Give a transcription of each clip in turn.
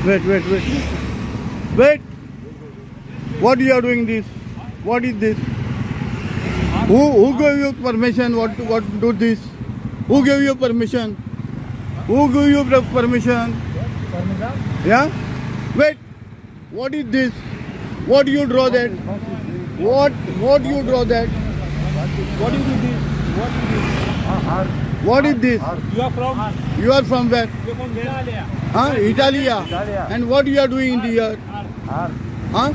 Wait, wait, wait. Wait. What you are doing this? What is this? Who gave you permission? What do this? Who gave you permission? Who gave you permission? Yeah? Wait. What is this? What you draw that? What you draw that? What is this? What is this? What is this? You are from? You are from where? You are from Italia. Huh? Italia. And what you are doing here? Huh?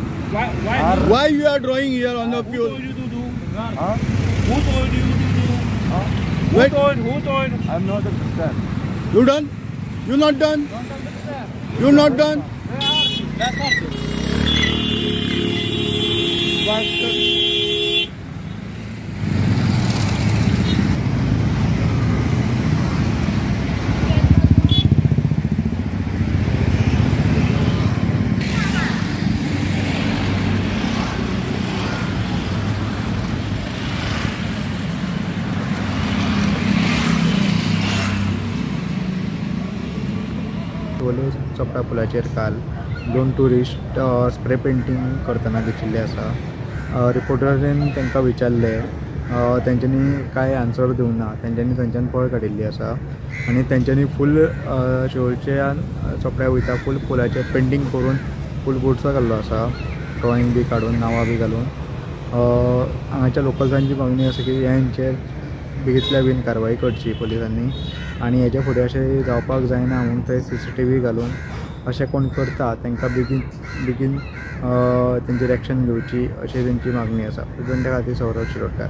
Why you are drawing here on the pure? Who told you to do? Who told you to do? Wait. Who told? Who told? I'm not understand. You done? You not done? You not done? That's all. Chopta पुलाचेर काल दोन tourist spray painting करतना दिशिल्ले आसा. रिपोर्टरान तांकां विचारलें, तेंच्यांनी कांय answer दिवंक ना. तेंच्यांनी थंयच्यान पळ काडिल्ली आसा आनी तेंच्यांनी फूल शिवोलच्यान चोपड्या वयता फूल पुलाचेर पेंटींग करून फूल बोर्ड्सो घाल्लो आसा, ड्रॉइंग बी काडून नांवां बी घालून. हांगाच्या लोकल्सांची मागणी आसा की हेंचेर बेगींतल्या बेगीन कारवाय करची पुलिसांनी आनी हेच्या फुडें अशें जावपाक जायना म्हूण थंय CCTV घालून अशें कोण करता तांकां बेगीन बेगीन तेंचेर एक्शन घेवची अशी तेंची मागणी आसा. प्रेझेंटा खातीर सौरभ शिरोडकार.